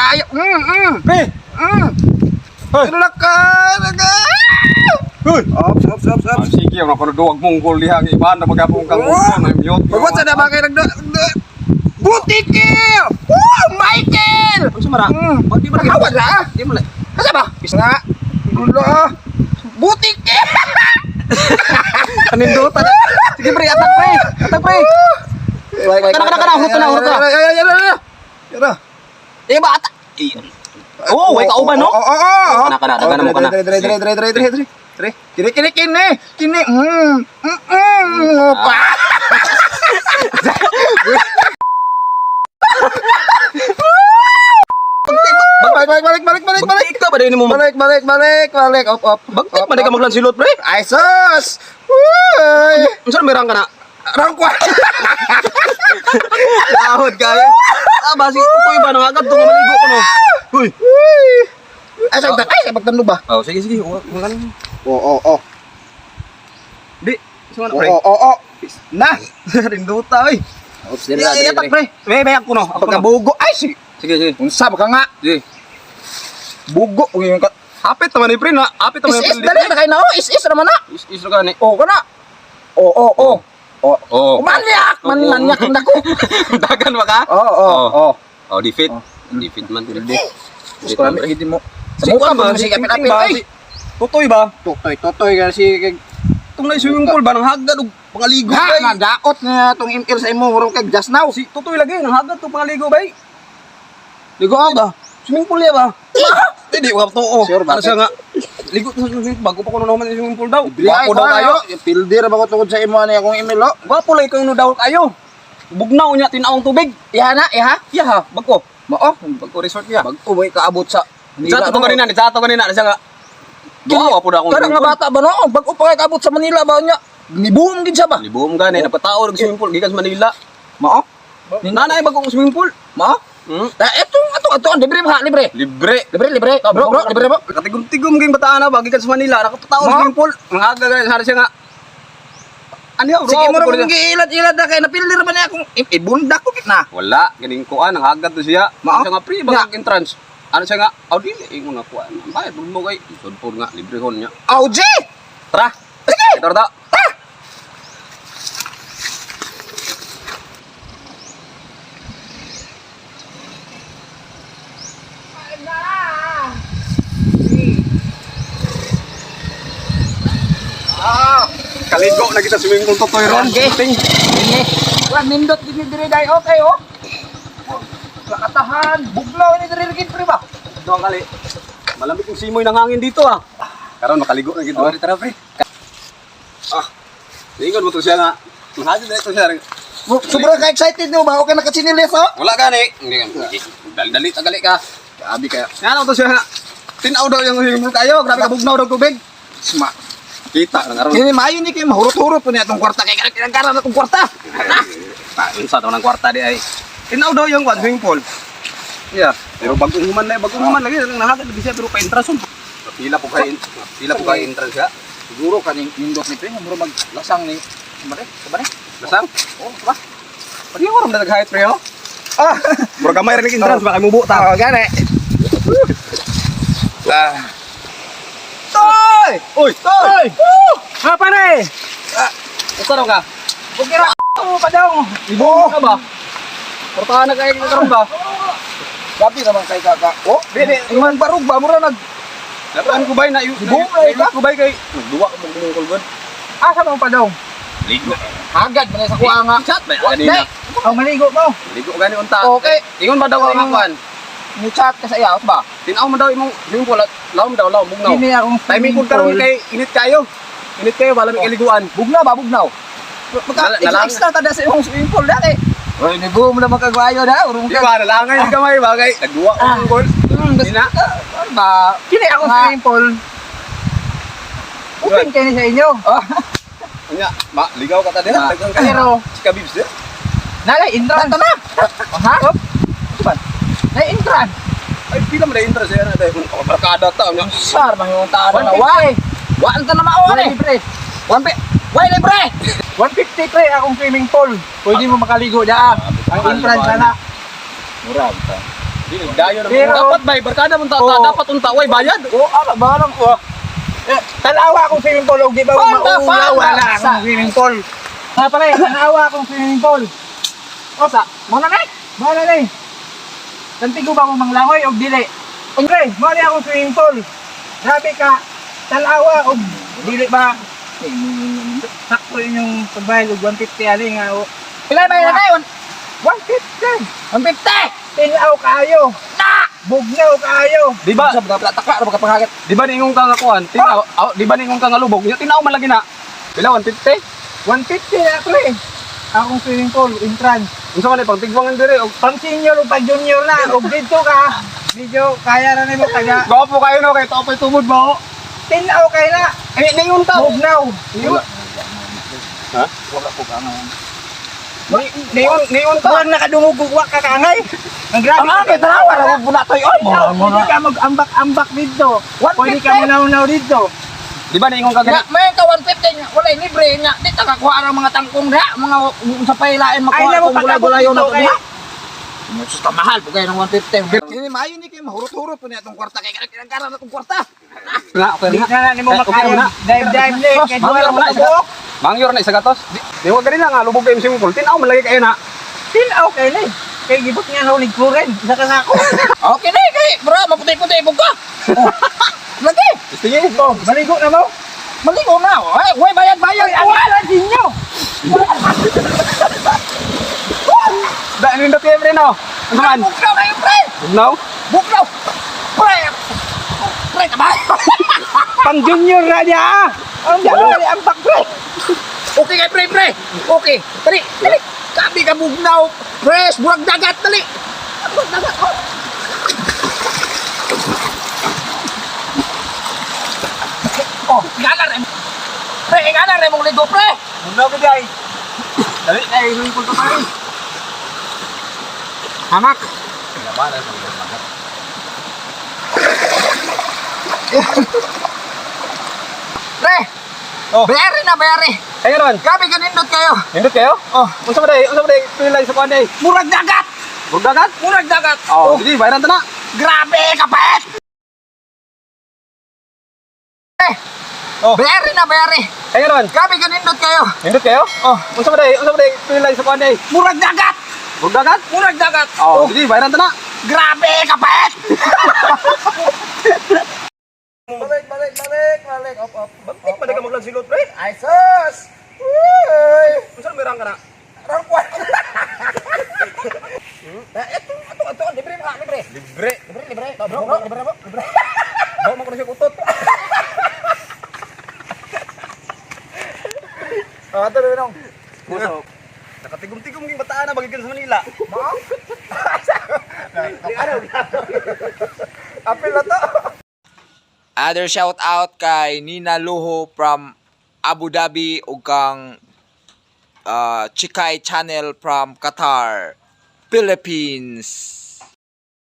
Kayo. Pre! Hoy! Laka, laka. Hoy! Ops, ops, ops, Ah, ops. sige, wala ko duwag mong goal diha ang iban na magapong kang mongol na mute. Pagwat sa na ba kayo nagda... Butiki! Oh, Michael! Unsa mara? Di ba nakawad ra? Di mo na. Asa ba? Nga. Gulo. Butiki! Kanindutan. Sige pre, atak pre. Atak pre. Kana, kana, kana. Hurot na, hurot na. Ay, ay, ay, ay, ay. Yara. Eh ba atak. Oh, way kauban no? Oo, oo, oo. Kana, kana, dagana mo, kana. Dre, dre, dre, dre, dre, dre, dre. Dre. Kini, kini, kini. Kini. Pa. Balik, balik, balik, balik, balik, balik. Bagtik ka ba din mo? Balik, balik, balik, balik. Op, op. Bagtik man di ka maglansilot pre. Ay, sus! Uy! Unsa may rang ka na? Rangkwa! Lahod kayo. Ah, basi tutoy ba nang agad tong maligo ko no. Hoy. Uy! Ay, sa ay, sa pagtando ba? Oh, sige sige. Wa kan. Oo, oo, oo. Di, sa man pre. Oo, oo, oo. Na! Rinduta oy. Oops, Ay, ay, atak pre. May may ako no. Ako no. Pagkabugo. Ay, sige. Sige sige. Unsa ba ka nga? Sige. Bugo. Uy, yung ka. Hapit naman ni pre na. Hapit naman Is, ni is, dali na kayo na. Oh, is, is naman na. Is is ra gani. Oo, kana. Oo, oo, oo. Oo. Oh. Manyak! Man, manyak ang dako. Dagan ba ka? Oo, oo, oo. Oh, di fit. Oh. Di fit man. Di Gusto ko namin mo. Sa Si mukha kuan ba? ba? Si Si apil Kapit apil. Ay! Tutoy ba? Tutoy, tutoy. Kasi Tung na swimming pool ba nang hagad og pangaligo Ha, bay. nga daot nga tong ML sa imo murag kag just now. Si Tutoy lagi nang hagad to pangaligo bay. Ligo Ba? Swimming pool ya ba? Hindi wa tuo. Sure ba? Ano siya nga? Ligo to sa swimming pool bago pa kuno naman sa swimming pool daw. Gwapo Gwapo daw kayo. Pildir ba ko tungod sa imo ani akong email oh. Gwapo lay kayo no daw kayo. Bugnaw niya tinawang tubig. Iha na, iha. Iya ha, bago. Mao. Bago resort niya. Bag-o way kaabot sa Sa to kanina, sa to kanina siya nga. Duha wa po na akong Kada swimming nga pool. bata ba no? Bag-o pa kay kaabot sa Manila ba niya? Nibuom gid siya ba? Libuom gani nagpatao og swimming pool gikan sa Manila. Mao. Nanay bagong swimming pool. Mao. Ta etong ato ato libre ba? Libre. Libre. Libre, libre. Bro, bro, libre ba? Katigom-tigom ging bataan na ba gikan sa Manila nakapatao Ma? sa swimming pool. Mga aga gani sana siya nga. Ano yaw, Sige mo ra mong giilad-ilad na kay napildir ba niya akong ibundak ko gid na. Wala, ganing kuan ang hagad to siya. Ma? Ano siya nga pre bang entrance. Ano siya nga? Aw dili ingon nga kuan. Bayad mo kay sudpon nga libre hon niya. Aw, G! Tara. Sige! Tara ta. Ah, Kaligo na kita swimming pool totoy ron. Okay. Ting. Ini. Wala nindot gid ni dire dai okay oh. Lakatahan, buglaw ni dire gid pre ba? Doon kali. Malamig yung simoy ng hangin dito ah. Karon makaligo na kita. Oh. Tara pre. Ah. Ingon mo to siya nga. Mahadyo na ito siya. Sobra ka excited no ba? Okay nakachinilis oh. Wala gani. Hindi ka. Dali-dali tagali ka. Grabe kaya. Nga to siya nga. Tinaw daw yung swimming pool kayo. Grabe ka bugnaw daw tubig. Sma. Kita na karon. Kini maayo ni kay mahurot-hurot po niya atong kwarta kay kanang kinangkaran atong kwarta. Ah, unsa daw ng kwarta di ay. Tinaw daw yung kwan swimming pool. Yeah, pero bagong human na, bagong human lagi nang nahagad lagi siya pero pa entrance. Pila po kay entrance siya. Siguro kaning nindot ni pre mura maglasang ni Mare, sabare. Lasang. Oh, ba? Pag yung oram na nag-height pre oh. Ah, Mura gamay ra ning entrance baka mubo ta. oh, gani. Ah. Toy! Oy, Toy! Ha, pare! usa raw ka. Okay ra mo pa daw. Ibo ka ba? Portahan na kay karon ba? Grabe naman kay kaka. Oh, Dili, man barug ba mura nag Lapan ko bay na Ibo na ka? ko bay kay nagduwa ko mong gud. Asa mo pa daw? Ligo. hagad man sa kuha nga. Chat ba Wa- kanina? Day, Aw maligo mo. Ligo gani unta. Okay. Ingon ba daw ang kwan? Ni chat ka sa iya ba? Tinaw mo daw imong swimming pool at lawom daw lawom bugnaw. Kini akong Timing swimming ko karon pool. kay init kayo. Init kayo wala may kaliguan. Bugnaw ba bugnaw? Magka Nalang- extra tada sa imong swimming pool dati. Oy, ni boom na magkagwayo na, urong Di ka. ba nalangay ni gamay bagay. Nagduwa ko mong goal. Di na. Ano ba? Kini akong Nga. swimming pool. Open kini sa inyo. Oh, Unya, ma ligaw ka ta dira. Ah. Daghang kayo. Pero Si Kabibs dir. nalay entrance. Tanta na. Ha? Nalay entrance. Ay pila man na interest yan na kung barkada ta unya. Sar man yung taan na. Why? Wa ta na mao Wala ni. libre. One pe. Why libre? 150 pre akong swimming pool. Pwede mo makaligo diya. Ang entrance na. Mura ta. Dayon. Pero- Dapat bay barkada mo ta, Oo. dapat unta way bayad. Oo, ala barang ko. Eh, tanawa akong swimming pool og di ba Panda, maulaw panda. wala akong swimming pool. Ha pare, tanawa akong swimming pool. Osa, mo na ni. Mo na ni. Tantigo ba mo manglangoy og dili? Pre, mo ni akong swimming pool. Grabe ka, tanawa og dili ba? Sakto inyong pagbayad og 150 ali nga o. Pila ba na kayo? 150. 150. Tinaw kayo. Na! Bugnaw kayo. Di ba? Sa mga taka ra pagkapangagat. Di ba ningon ka nga kuan? Tinaw, aw, di ba ningon ka nga lubog? Nya tinaw man lagi na. Pila 150? 150 na pre. Akong swimming pool entrance. Unsa man pang tigwangan dire og Pang senior o pang junior na, og dito ka, medyo kaya na nimo taga. gwapo kayo no kay tao pa'y tumod ba ho? Tinaw kay na, Eh ningon ta. bugnaw. Ha? Wala ko ka ngayon. Ningon ningon ta. Murag nakadungog og wa ka kaangay. Ang grabe. Ang angay tanawa ra mo na toy oy. Tinaw, pwede ka mag-ambak-ambak dito. Pwede ka 150. munaw-naw dito. Di ba ningon ka Nga, gani? may ka 150 nga, walay libre nga. Di ta kakuha ang mga tangkong diha, mga sa pailain Ay makuha na mo kung pag-abot gulay-gulayon dito na to kay diha. Sus ka mahal pugay ng 150. Kini maayo ni kay mahurot-hurot po niya atong kwarta kay kanang na atong kwarta. Na, okay Di na. na na nimo Eh, okay makaya. na. Dive-dive ni kay duha Mangyor ra na mo isa. kabuok. Mangyor na isa gatos. Di wa gani na nga lubog kay swimming pool. Tinaw man lagi kayo na. Tinaw kay ni. Kay gibot nga na ulig kuren. Isa ka sako. Okay na kay bro, maputi-puti ibog ka. Oh. Lagi, Sige. Oh, maligo na mo. maligo na. Ay, way bayad-bayad. Ay, ang entrance ninyo. Da nindot kayo pre no. Unsa man? Buklaw kayo pre. No? Buklaw. Pre. Pre tabay. Pang junior na niya. Ah. Ang dami na ambak pre. Okay kay pre pre. Okay. Dali, dali. Kabi ka bugnaw. Fresh, murag dagat dali. Murag dagat. Oh. Oh, ingana re. Pre, ingana re mong ligo pre. Munaw ka day. Dali kay swimming pool to tayo. Hamak. Pre. Oh. Bayari na bayari. Ay ron. Gabi ganindot kayo. Nindot kayo? Oh. Unsa ba day? Unsa ba day? Pila sa kuan day? Murag dagat. Murag dagat? Murag dagat. Oh, sige, bayaran ta na. Grabe kapait. Eh. Oh. Bayari na bayari. Ay ron. Gabi ganindot kayo. Nindot kayo? Oh. Unsa ba day? Unsa ba day? Pila sa kuan day? Murag dagat. Murag dagat? Murag dagat. Oh, sige, bayaran ta na. Grabe kapait. Balik, balik, balik, balik. Op, op. Bantik pa ka maglan silot, pre. Ay, sus! Uy! Unsa may rang ka na? Rangkwan! Ito, ito, ito, libre ba? Libre. Libre. Libre, libre. Bro, bro, libre, bro, libre. Bawa man ko na siya utot. Ah, ito rin nung. Puso. Nakatigom-tigom ging bataan na bagikan sa Manila. Apil na to. Other shout out kay Nina Luho from Abu Dhabi ug kang Chikay Channel from Qatar, Philippines.